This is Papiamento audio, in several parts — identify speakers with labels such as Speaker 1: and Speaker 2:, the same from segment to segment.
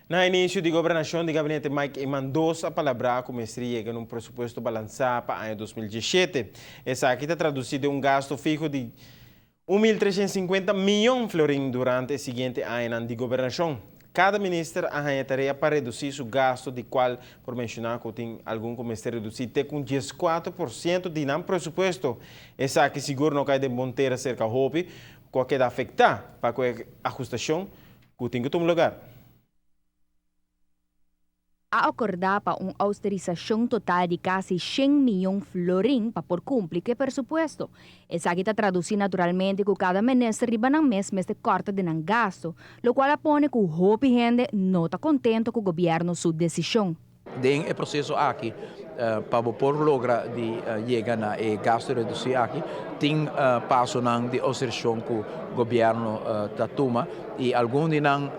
Speaker 1: Na inicio di gobernacion di gabinete Mike Eman 2 a palabra cu mester yega na un presupuesto balansa pa aña 2017. Esaki ta traduci den un gasto fiho di 1.350 miyon florin durante e siguiente añanan di gobernacion. Cada minister a haya tarea pa reduci su gasto, di cual por menciona cu tin algun cu mester reduci te cu 14% di nan presupuesto. Esaki sigur no a cay den bon tera cerca hopi, cu a keda afecta pa e ahustacion cu tin cu tuma lugar.
Speaker 2: A acorda pa un austerisacion total di casi 100 miyon florin pa por cumpli cu e presupuesto. Esaki ta traduci naturalmente cu cada minister riba nan mes mester corta den nan gasto, locual a pone cu hopi hende no ta contento cu gobierno su decision.
Speaker 3: Den e proceso aki, pa por logra di yega na e gasto reduci aki, tin pasonan di austerisacion cu gobierno ta tuma y algun di nan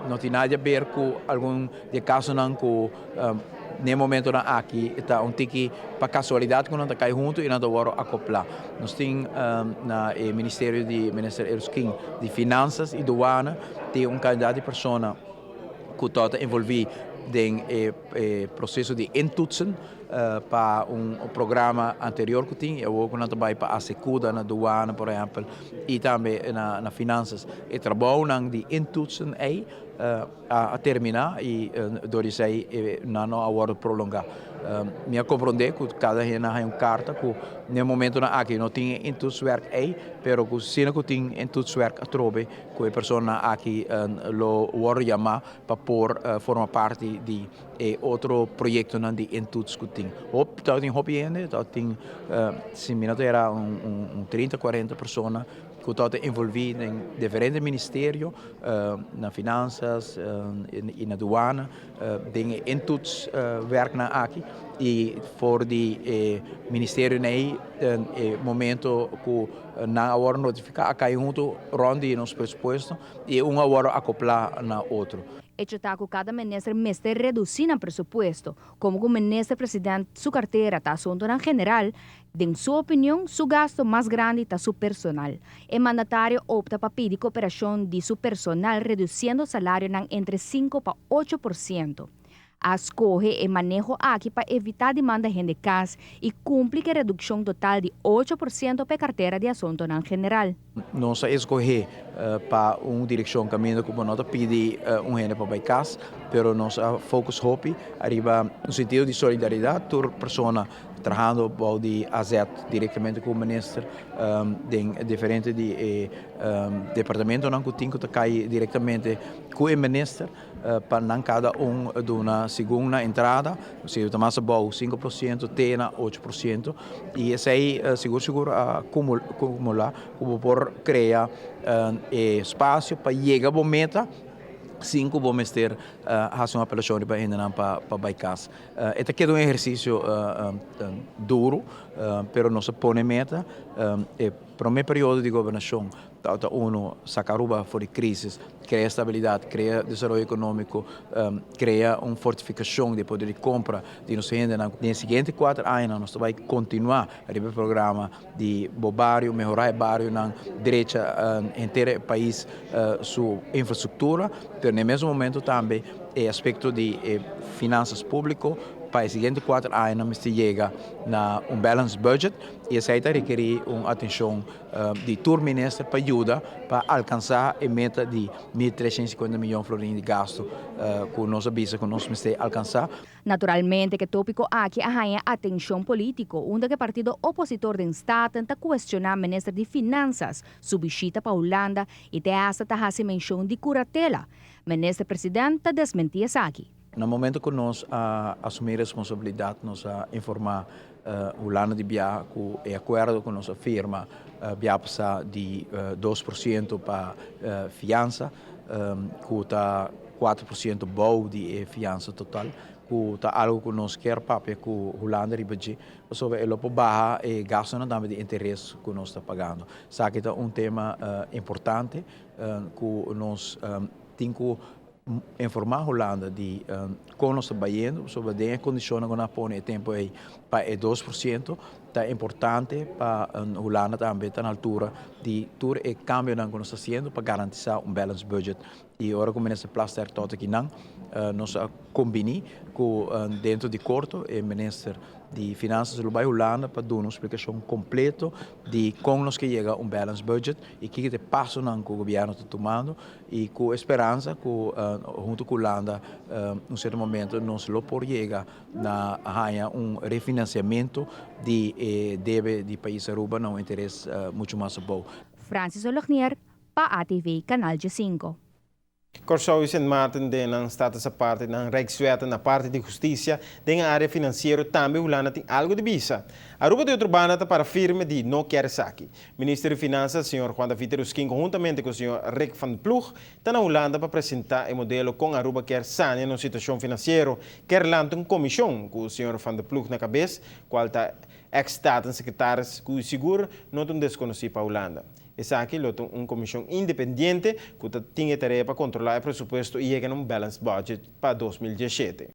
Speaker 3: no tin nada di haber cu algun di casonan cu na momentonan aki ta un tiki pa casualidad cu nan ta cay hunto y nan ta wordo acopla. Nos tin na e ministerio di Minister Eroskin di Finanzas y Douane tin un cantidad di persona cu ta envolvi den e proceso di intoetsen pa un programa anterior cu tin, y awor cu nan ta bay pa Asycuda na douane, por ehempel, y tambe na finanzas. E trabounan di intoetsen ey a termina y door di esey nan no a wordo prolonga. Mi a comprende cu cada hende a un carta cu na momentonan aki no tin intoetswerk ey, pero cu asina cu tin intoetswerk atrobe, cu e persona aki lo wordo yama pa por forma parti di e otro proyectonan di intoets cu tin. Hop, tin hopi hende, tin, si mi no ta era, un 30, 40 persona cu ta envolvi den diferente ministerio, na finanzas y na douane, den intoetswerknan aki y for di e ministerio ey, e momento cu nan a wordo notifica, a cay hunto rond di nos presupuesto y un a wordo acopla na otro.
Speaker 2: Hecho ta cu cada minister mester reduci nan presupuesto, como cu minister president su cartera ta asuntonan general, den su opinion, su gasto mas grandi ta su personal. E mandatario a opta pa pidi cooperacion di su personal, reduciendo salario entre 5 pa 8%. A scoge e maneho aki pa evita di manda hende cas y cumpli cu e reduccion total di 8% pa cartera di asuntonan general.
Speaker 3: Nos a scoge pa un direccion caminda cu no ta pidi un hende pa bay cas, pero nos a focus hopi ariba un sentido di solidaridad, tur persona trahando di AZ directamente cu minister, den diferente di departamentonan cu tin cu cay directamente cu e minister, pa nan cada un duna segun na entrada, si ta mas abou 5% te na 8%, y esey sigur sigur a acumula cu por crea espacio pa yega bo meta sin cu bo mester haci un apelacion pa hendenan pa bay cas. E ta keda un ehercicio duro, pero nos a pone meta. E prome periodo di gobernacion ta uno saca Aruba for di crisis, crea estabilidad, crea desaroyo economico, crea un fortificacion di poder di compra di nos hendenan. Den siguiente 4 aña nos ta bay continua e programa di bo bario, mehora e barionan, drecha henter pais su infrastructura, pero na mesun momento tambe e aspecto di finanzas publico. Pa e siguiente 4 aña nos yega na un balanced budget y esey ta rekeri un atencion di tur minister pa yuda pa alcansa e meta di 1.350 miyon florin di gasto cu nos a bisa cu nos mester alcansa.
Speaker 2: Naturalmente cu e topico aki a haya atencion politico, unda cu partido opositor di Staten ta cuestiona minister di Finanzas su bishita pa Hulanda y te hasta ta haci mencion di curatela. Minister president ta desmenti esaki.
Speaker 3: Na momento cu nos a asumi responsabilidad, nos a informa Hulanda di bia cu e acuerdo cu nos a firma bia pasa di 2% pa fianza, cu ta 4% bou di fianza total, cu ta algo cu nos kier papia cu Hulanda riba dje, pasobra e lo por baha e gastonan tambe di interes cu nos ta pagando. Esaki ta un tema importante cu nos tin cu informa Hulanda di con nos ta bayendo, sobre e condicionnan cu nan a pone e tempo ey pa e 2%. Ta importante pa Hulanda tambe ta na altura di tur e cambionan cu nos ta haciendo pa garantisa un balanced budget. Y ora cu Minister Plasterk tot akinan, nos a combini cu dentro di corto e Minister di Finanzas lo bay Hulanda pa duna un splicacion completo di con nos ke yega un balanced budget y kico ta e pasonan cu gobierno ta tumando y cu e speransa cu hunto cu Hulanda un cierto momento nos lo por yega na haya un refinanciamento di e debe di pais Aruba na un interes mucho mas abou.
Speaker 2: Francis Olognier pa ATV Canal 5.
Speaker 1: Corsou y Sint Maarten den nan status aparte, nan Rijkswet na parti di husticia, den area financiero tambe Hulanda tin algo di bisa. Aruba di otro banda ta para firme di no kier esaki. Minister di Finanzas, señor Juan David Yrausquin, conhuntamente cu señor Rick van der Ploeg, ta na Hulanda pa presenta e modelo con Aruba kier sania nos situacion financiero. Kier lanta un comision cu señor van der Ploeg na cabes, cual ta ex-staatssecretaris cu sigur no ta un desconoci pa Hulanda. Esaki lo ta un comision independiente cu ta tin e tarea pa controla e presupuesto y yega na un balanced budget pa 2017.